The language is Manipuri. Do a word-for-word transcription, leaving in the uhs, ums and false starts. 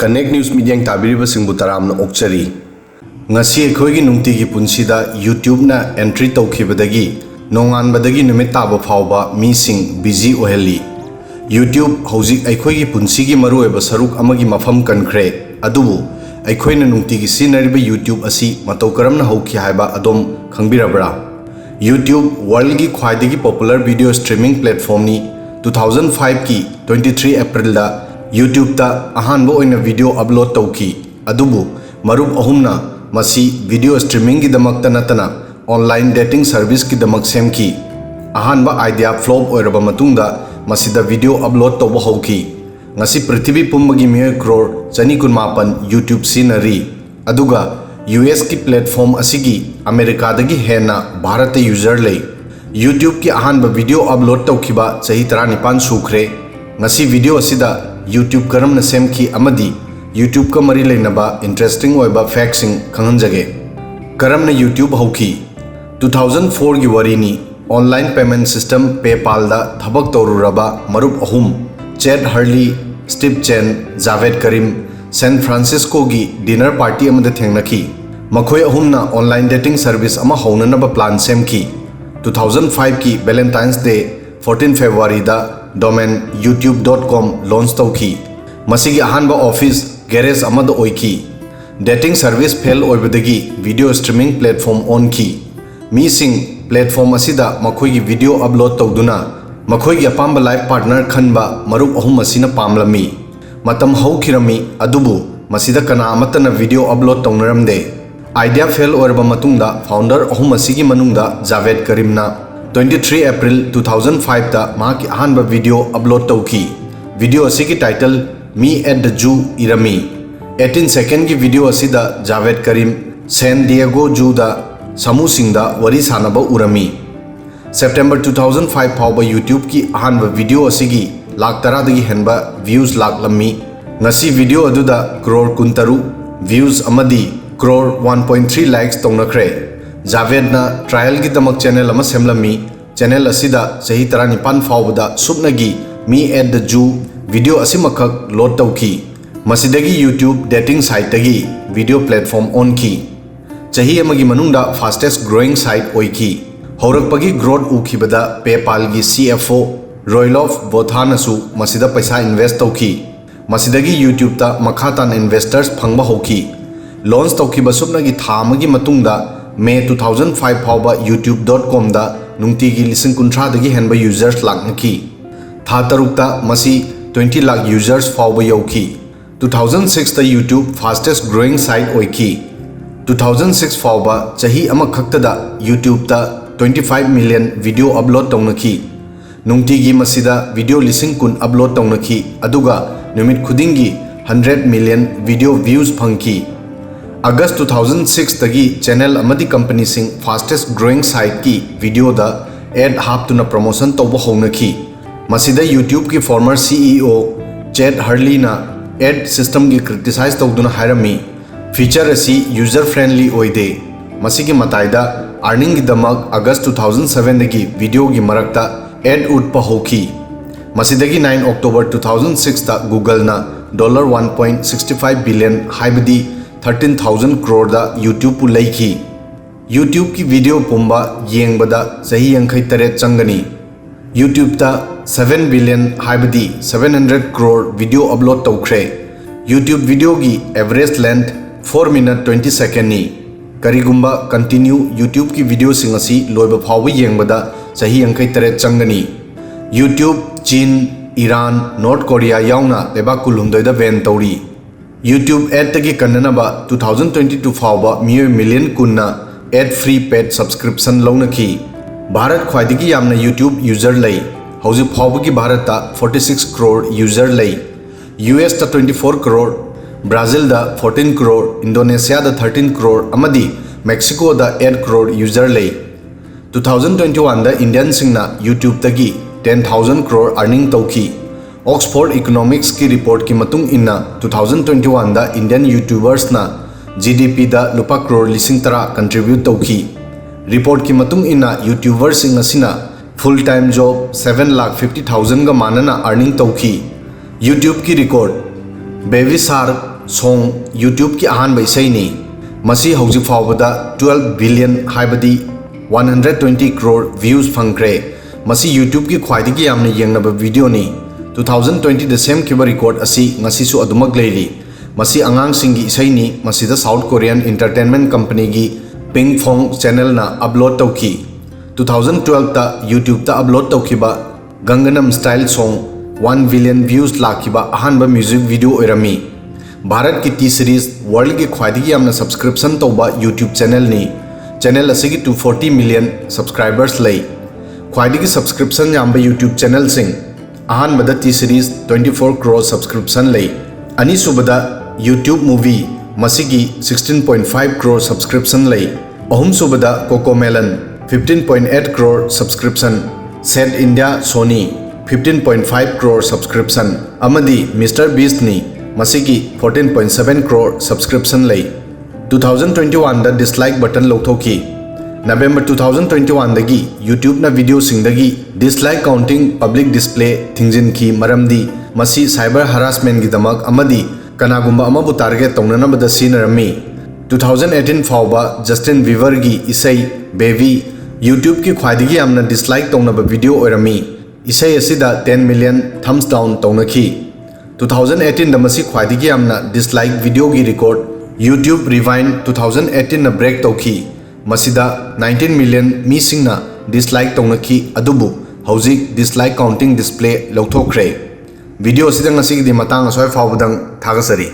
Connect News ꯃꯤꯠꯌꯦꯡ ꯇꯥꯕꯤꯔꯤꯕꯁꯤꯡꯕꯨ ꯇꯔꯥꯝꯅ ꯑꯣꯛꯆꯔꯤ꯫ ꯉꯁꯤ ꯑꯩꯈꯣꯏꯒꯤ ꯅꯨꯡꯇꯤꯒꯤ ꯄꯨꯟꯁꯤꯗ YouTubeꯅ entry ꯇꯧꯈꯤꯕꯗꯒꯤ ꯅꯣꯡꯉꯥꯟꯕꯗꯒꯤ ꯅꯨꯃꯤꯠ ꯇꯥꯕ ꯐꯥꯎꯕ ꯃꯤꯁꯤꯡ busy ꯑꯣꯏꯍꯜꯂꯤ꯫ YouTube ꯍꯧꯖꯤꯛ ꯑꯩꯈꯣꯏꯒꯤ ꯄꯨꯟꯁꯤꯒꯤ ꯃꯔꯨꯑꯣꯏꯕ ꯁꯔꯨꯛ ꯑꯃꯒꯤ ꯃꯐꯝ ꯀꯟꯈ꯭ꯔꯦ꯫ ꯑꯗꯨꯕꯨ ꯑꯩꯈꯣꯏꯅ ꯅꯨꯡꯇꯤꯒꯤ ꯁꯤꯖꯤꯟꯅꯔꯤꯕ YouTube ꯑꯁꯤ ꯃꯇꯧ ꯀꯔꯝꯅ ꯍꯧꯈꯤ ꯍꯥꯏꯕ ꯑꯗꯣꯝ ꯈꯪꯕꯤꯔꯕ꯭ꯔꯥ? YouTube worldꯒꯤ ꯈ꯭ꯋꯥꯏꯗꯒꯤ popular video streaming platformꯅꯤ꯫ Two thousand fiveꯀꯤ twenty three Aprilꯗ YouTubeꯇ ꯑꯍꯥꯟꯕ ꯑꯣꯏꯅ video upload ꯇꯧꯈꯤ꯫ ꯑꯗꯨꯕꯨ ꯃꯔꯨꯞ ꯑꯍꯨꯝꯅ ꯃꯁꯤ video streamingꯒꯤꯗꯃꯛꯇ ꯅꯠꯇꯅ online dating serviceꯀꯤꯗꯃꯛ ꯁꯦꯝꯈꯤ꯫ ꯑꯍꯥꯟꯕ idea flop ꯑꯣꯏꯔꯕ ꯃꯇꯨꯡꯗ ꯃꯁꯤꯗ video upload ꯇꯧꯕ ꯍꯧꯈꯤ꯫ ꯉꯁꯤ ꯄ꯭ꯔꯤꯊꯤꯕꯤ ꯄꯨꯝꯕꯒꯤ ꯃꯤꯑꯣꯏ crore ꯆꯅꯤ ꯀꯨꯟꯃꯥꯄꯟ YouTube ꯁꯤꯖꯤꯟꯅꯔꯤ꯫ ꯑꯗꯨꯒ USꯀꯤ platform ꯑꯁꯤꯒꯤ ꯑꯃꯦꯔꯤꯀꯥꯗꯒꯤ ꯍꯦꯟꯅ ꯚꯥꯔꯠꯇ user ꯂꯩ꯫ YouTubeꯀꯤ ꯑꯍꯥꯟꯕ video upload ꯇꯧꯈꯤꯕ ꯆꯍꯤ ꯇꯔꯥꯅꯤꯄꯥꯟ ꯁꯨꯈ꯭ꯔꯦ꯫ ꯉꯁꯤ video ꯑꯁꯤꯗ YouTube ꯀꯔꯝꯅ ꯁꯦꯝꯈꯤ ꯑꯃꯗꯤ YouTubeꯀ ꯃꯔꯤ ꯂꯩꯅꯕ interesting ꯑꯣꯏꯕ factꯁꯤꯡ ꯈꯪꯍꯟꯖꯒꯦ꯫ ꯀꯔꯝꯅ YouTube ꯍꯧꯈꯤ? Two thousand fourꯒꯤ ꯋꯥꯔꯤꯅꯤ꯫ Online payment system PayPalꯗ ꯊꯕꯛ ꯇꯧꯔꯨꯔꯕ ꯃꯔꯨꯞ ꯑꯍꯨꯝ, Chad Hurley, Steve Chen, Javed Karim, San Franciscoꯒꯤ dinner party ꯑꯃꯗ ꯊꯦꯡꯅꯈꯤ꯫ ꯃꯈꯣꯏ ꯑꯍꯨꯝꯅ online dating service ꯑꯃ ꯍꯧꯅꯅꯕ plan ꯁꯦꯝꯈꯤ꯫ Two thousand fiveꯀꯤ Valentine's Day, fourteen Februaryꯗ domain youtube dot com launch ꯇꯧꯈꯤ꯫ ꯃꯁꯤꯒꯤ ꯑꯍꯥꯟꯕ office garage ꯑꯃꯗ ꯑꯣꯏꯈꯤ꯫ Dating service fail ꯑꯣꯏꯕꯗꯒꯤ video streaming platform ꯑꯣꯟꯈꯤ꯫ ꯃꯤꯁꯤꯡ platform ꯑꯁꯤꯗ ꯃꯈꯣꯏꯒꯤ video upload ꯇꯧꯗꯨꯅ ꯃꯈꯣꯏꯒꯤ ꯑꯄꯥꯝꯕ life partner ꯈꯟꯕ ꯃꯔꯨꯞ ꯑꯍꯨꯝ ꯑꯁꯤꯅ ꯄꯥꯝꯂꯝꯃꯤ꯫ ꯃꯇꯝ ꯍꯧꯈꯤꯔꯝꯃꯤ, ꯑꯗꯨꯕꯨ ꯃꯁꯤꯗ ꯀꯅꯥ ꯑꯃꯠꯇꯅ video upload ꯇꯧꯅꯔꯝꯗꯦ꯫ Idea fail ꯑꯣꯏꯔꯕ ꯃꯇꯨꯡꯗ founder ꯑꯍꯨꯝ ꯑꯁꯤꯒꯤ ꯃꯅꯨꯡꯗ Javed Karimꯅ twenty three April two thousand fiveꯇ ꯃꯍꯥꯛꯀꯤ ꯑꯍꯥꯟꯕ video upload ꯇꯧꯈꯤ꯫ Video ꯑꯁꯤꯒꯤ title Me at the Zoo ꯏꯔꯝꯃꯤ꯫ Eighteen secondꯒꯤ video ꯑꯁꯤꯗ Javed Karim San Diego Zooꯗ ꯁꯥꯃꯨꯁꯤꯡꯗ ꯋꯥꯔꯤ ꯁꯥꯅꯕ ꯎꯔꯝꯃꯤ꯫ September two thousand five ꯐꯥꯎꯕ YouTubeꯀꯤ ꯑꯍꯥꯟꯕ video ꯑꯁꯤꯒꯤ ꯂꯥꯈ ꯇꯔꯥꯗꯒꯤ ꯍꯦꯟꯕ views ꯂꯥꯛꯂꯝꯃꯤ꯫ ꯉꯁꯤ video ꯑꯗꯨꯗ crore ꯀꯨꯟꯇꯔꯨꯛ views ꯑꯃꯗꯤ crore one point three likes ꯇꯧꯅꯈ꯭ꯔꯦ꯫ Javedꯅ trialꯒꯤꯗꯃꯛ channel ꯑꯃ ꯁꯦꯝꯂꯝꯃꯤ꯫ Channel ꯑꯁꯤꯗ ꯆꯍꯤ ꯇꯔꯥꯅꯤꯄꯥꯟ ꯐꯥꯎꯕꯗ ꯁꯨꯞꯅꯒꯤ Me at the Zoo video ꯑꯁꯤꯃꯈꯛ load ꯇꯧꯈꯤ꯫ ꯃꯁꯤꯗꯒꯤ YouTube dating siteꯇꯒꯤ video platform ꯑꯣꯟꯈꯤ꯫ ꯆꯍꯤ ꯑꯃꯒꯤ ꯃꯅꯨꯡꯗ fastest growing site ꯑꯣꯏꯈꯤ꯫ ꯍꯧꯔꯛꯄꯒꯤ growth ꯎꯈꯤꯕꯗ PayPalꯒꯤ CFO Roelof Bothaꯅꯁꯨ ꯃꯁꯤꯗ ꯄꯩꯁꯥ invest ꯇꯧꯈꯤ꯫ ꯃꯁꯤꯗꯒꯤ YouTubeꯇ ꯃꯈꯥ ꯇꯥꯅ investors ꯐꯪꯕ ꯍꯧꯈꯤ꯫ Launch ꯇꯧꯈꯤꯕ ꯁꯨꯞꯅꯒꯤ ꯊꯥ ꯑꯃꯒꯤ ꯃꯇꯨꯡꯗ, May two thousand five ꯐꯥꯎꯕ YouTube dot comꯗ ꯅꯨꯡꯇꯤꯒꯤ ꯂꯤꯁꯤꯡ ꯀꯨꯟꯊ꯭ꯔꯥꯗꯒꯤ ꯍꯦꯟꯕ users ꯂꯥꯛꯅꯈꯤ꯫ ꯊꯥ ꯇꯔꯨꯛꯇ ꯃꯁꯤ twenty ꯂꯥꯈ users ꯐꯥꯎꯕ ꯌꯧꯈꯤ꯫ Two thousand sixꯇ YouTube fastest growing site ꯑꯣꯏꯈꯤ꯫ Two thousand six ꯐꯥꯎꯕ ꯆꯍꯤ ꯑꯃꯈꯛꯇꯗ YouTubeꯇ twenty five million video upload ꯇꯧꯅꯈꯤ꯫ ꯅꯨꯡꯇꯤꯒꯤ ꯃꯁꯤꯗ video ꯂꯤꯁꯤꯡ ꯀꯨꯟ upload ꯇꯧꯅꯈꯤ, ꯑꯗꯨꯒ ꯅꯨꯃꯤꯠ ꯈꯨꯗꯤꯡꯒꯤ hundred million video views ꯐꯪꯈꯤ꯫ August two thousand sixꯇꯒꯤ channel ꯑꯃꯗꯤ companyꯁꯤꯡ fastest growing siteꯀꯤ videoꯗ ad ꯍꯥꯞꯇꯨꯅ promotion ꯇꯧꯕ ꯍꯧꯅꯈꯤ꯫ ꯃꯁꯤꯗ YouTubeꯀꯤ former CEO Chad Hurleyꯅ ad systemꯒꯤ criticize ꯇꯧꯗꯨꯅ ꯍꯥꯏꯔꯝꯃꯤ, "Feature ꯑꯁꯤ user friendly ꯑꯣꯏꯗꯦ"꯫ ꯃꯁꯤꯒꯤ ꯃꯇꯥꯏꯗ earningꯒꯤꯗꯃꯛ August two thousand sevenꯗꯒꯤ videoꯒꯤ ꯃꯔꯛꯇ ad ꯎꯠꯄ ꯍꯧꯈꯤ꯫ ꯃꯁꯤꯗꯒꯤ nine October two thousand sixꯇ Googleꯅ dollar one point sixty five billion, ꯍꯥꯏꯕꯗꯤ thirteen thousand croreꯗ YouTubeꯄꯨ ꯂꯩꯈꯤ꯫ YouTubeꯀꯤ video ꯄꯨꯝꯕ ꯌꯦꯡꯕꯗ ꯆꯍꯤ ꯌꯥꯡꯈꯩ ꯇꯔꯦꯠ ꯆꯪꯒꯅꯤ꯫ YouTubeꯇ seven billion, ꯍꯥꯏꯕꯗꯤ seven hundred crore video upload ꯇꯧꯈ꯭ꯔꯦ꯫ YouTube videoꯒꯤ average length four minute twenty secondꯅꯤ꯫ ꯀꯔꯤꯒꯨꯝꯕ continue YouTubeꯀꯤ videoꯁꯤꯡ ꯑꯁꯤ ꯂꯣꯏꯕ ꯐꯥꯎꯕ ꯌꯦꯡꯕꯗ ꯆꯍꯤ ꯌꯥꯡꯈꯩ ꯇꯔꯦꯠ ꯆꯪꯒꯅꯤ꯫ YouTube, ꯆꯤꯟ, ꯏꯔꯥꯟ, North Korea ꯌꯥꯎꯅ ꯂꯩꯕꯥꯛ ꯀꯨꯟꯍꯨꯝꯗꯣꯏꯗ ban ꯇꯧꯔꯤ꯫ YouTube adꯇꯒꯤ ꯀꯟꯅꯅꯕ two thousand twenty two ꯐꯥꯎꯕ ꯃꯤꯑꯣꯏ million ꯀꯨꯟꯅ ad free paid subscription ꯂꯧꯅꯈꯤ꯫ Bharat ꯈ꯭ꯋꯥꯏꯗꯒꯤ ꯌꯥꯝꯅ YouTube user ꯂꯩ꯫ ꯍꯧꯖꯤꯛ ꯐꯥꯎꯕꯒꯤ ꯚꯥꯔꯠꯇ forty six crore user ꯂꯩ꯫ USꯇ twenty four crore, Brazilꯗ fourteen crore, Indonesiaꯗ thirteen crore ꯑꯃꯗꯤ Mexicoꯗ eight crore user ꯂꯩ꯫ Two thousand twenty oneꯗ Indianꯁꯤꯡꯅ YouTubeꯇꯒꯤ ten thousand crore earning ꯇꯧꯈꯤ꯫ Oxford Economicsꯀꯤ reportꯀꯤ ꯃꯇꯨꯡ ꯏꯟꯅ, two thousand twenty oneꯗ Indian YouTubersꯅ GDPꯗ ꯂꯨꯄꯥ crore ꯂꯤꯁꯤꯡ ꯇꯔꯥ contribute ꯇꯧꯈꯤ꯫ Reportꯀꯤ ꯃꯇꯨꯡ ꯏꯟꯅ, YouTuberꯁꯤꯡ ꯑꯁꯤꯅ full time job seven lakh fifty thousandꯒ ꯃꯥꯟꯅꯅ earning ꯇꯧꯈꯤ꯫ YouTubeꯀꯤ record, Baby Shark song YouTubeꯀꯤ ꯑꯍꯥꯟꯕ ꯏꯁꯩꯅꯤ꯫ ꯃꯁꯤ ꯍꯧꯖꯤꯛ ꯐꯥꯎꯕꯗ twelve billion, ꯍꯥꯏꯕꯗꯤ one hundred twenty crore views ꯐꯪꯈ꯭ꯔꯦ꯫ ꯃꯁꯤ YouTubeꯀꯤ ꯈ꯭ꯋꯥꯏꯗꯒꯤ ꯌꯥꯝꯅ ꯌꯦꯡꯅꯕ videoꯅꯤ꯫ Two thousand twentyꯗ ꯁꯦꯝꯈꯤꯕ record ꯑꯁꯤ ꯉꯁꯤꯁꯨ ꯑꯗꯨꯃꯛ ꯂꯩꯔꯤ꯫ ꯃꯁꯤ ꯑꯉꯥꯡꯁꯤꯡꯒꯤ ꯏꯁꯩꯅꯤ꯫ ꯃꯁꯤꯗ South Korean entertainment companyꯒꯤ Pinkfong channelꯅ upload ꯇꯧꯈꯤ꯫ Two thousand twelveꯇ YouTubeꯇ upload ꯇꯧꯈꯤꯕ Gangnam Style song one billion views ꯂꯥꯛꯈꯤꯕ ꯑꯍꯥꯟꯕ music video ꯑꯣꯏꯔꯝꯃꯤ꯫ ꯚꯥꯔꯠꯀꯤ T Series worldꯀꯤ ꯈ꯭ꯋꯥꯏꯗꯒꯤ ꯌꯥꯝꯅ subscription ꯇꯧꯕ YouTube channelꯅꯤ꯫ Channel ꯑꯁꯤꯒꯤ two forty million subscribers ꯂꯩ꯫ ꯈ꯭ꯋꯥꯏꯗꯒꯤ subscription ꯌꯥꯝꯕ YouTube channelꯁꯤꯡ: ꯑꯍꯥꯟꯕꯗ T Series twenty four crore subscription ꯂꯩ꯫ ꯑꯅꯤꯁꯨꯕꯗ YouTube Movie, ꯃꯁꯤꯒꯤ sixteen point five crore subscription ꯂꯩ꯫ ꯑꯍꯨꯝꯁꯨꯕꯗ Cocomelon, fifteen point eight crore subscription, Sad India Sony, fifteen point five crore subscription, ꯑꯃꯗꯤ MrBeastꯅꯤ, ꯃꯁꯤꯒꯤ fourteen point seven crore subscription ꯂꯩ꯫ Two thousand twenty oneꯗ dislike button ꯂꯧꯊꯣꯛꯈꯤ꯫ November two thousand twenty oneꯗꯒꯤ YouTubeꯅ videoꯁꯤꯡꯗꯒꯤ dislike counting public display ꯊꯤꯡꯖꯤꯟꯈꯤ, ꯃꯔꯝꯗꯤ ꯃꯁꯤ cyber harassmentꯒꯤꯗꯃꯛ ꯑꯃꯗꯤ ꯀꯅꯥꯒꯨꯝꯕ ꯑꯃꯕꯨ target ꯇꯧꯅꯅꯕꯗ ꯁꯤꯖꯤꯟꯅꯔꯝꯃꯤ꯫ Two thousand eighteen ꯐꯥꯎꯕ Justin Bieberꯒꯤ ꯏꯁꯩ Baby YouTubeꯀꯤ ꯈ꯭ꯋꯥꯏꯗꯒꯤ ꯌꯥꯝꯅ dislike ꯇꯧꯅꯕ video ꯑꯣꯏꯔꯝꯃꯤ꯫ ꯏꯁꯩ ꯑꯁꯤꯗ ten million thumbs down ꯇꯧꯅꯈꯤ꯫ Two thousand eighteenꯗ ꯃꯁꯤ ꯈ꯭ꯋꯥꯏꯗꯒꯤ ꯌꯥꯝꯅ dislike videoꯒꯤ record YouTube Rewind two thousand eighteenꯅ break ꯇꯧꯈꯤ꯫ ꯃꯁꯤꯗ nineteen million ꯃꯤꯁꯤꯡꯅ dislike ꯇꯧꯅꯈꯤ, ꯑꯗꯨꯕꯨ ꯍꯧꯖꯤꯛ dislike counting display ꯂꯧꯊꯣꯛꯈ꯭ꯔꯦ꯫ Video ꯑꯁꯤꯗ ꯉꯁꯤꯒꯤꯗꯤ ꯃꯇꯥꯡ ꯑꯁ꯭ꯋꯥꯏ ꯐꯥꯎꯕꯗꯪ꯫ ꯊꯥꯒꯠꯆꯔꯤ꯫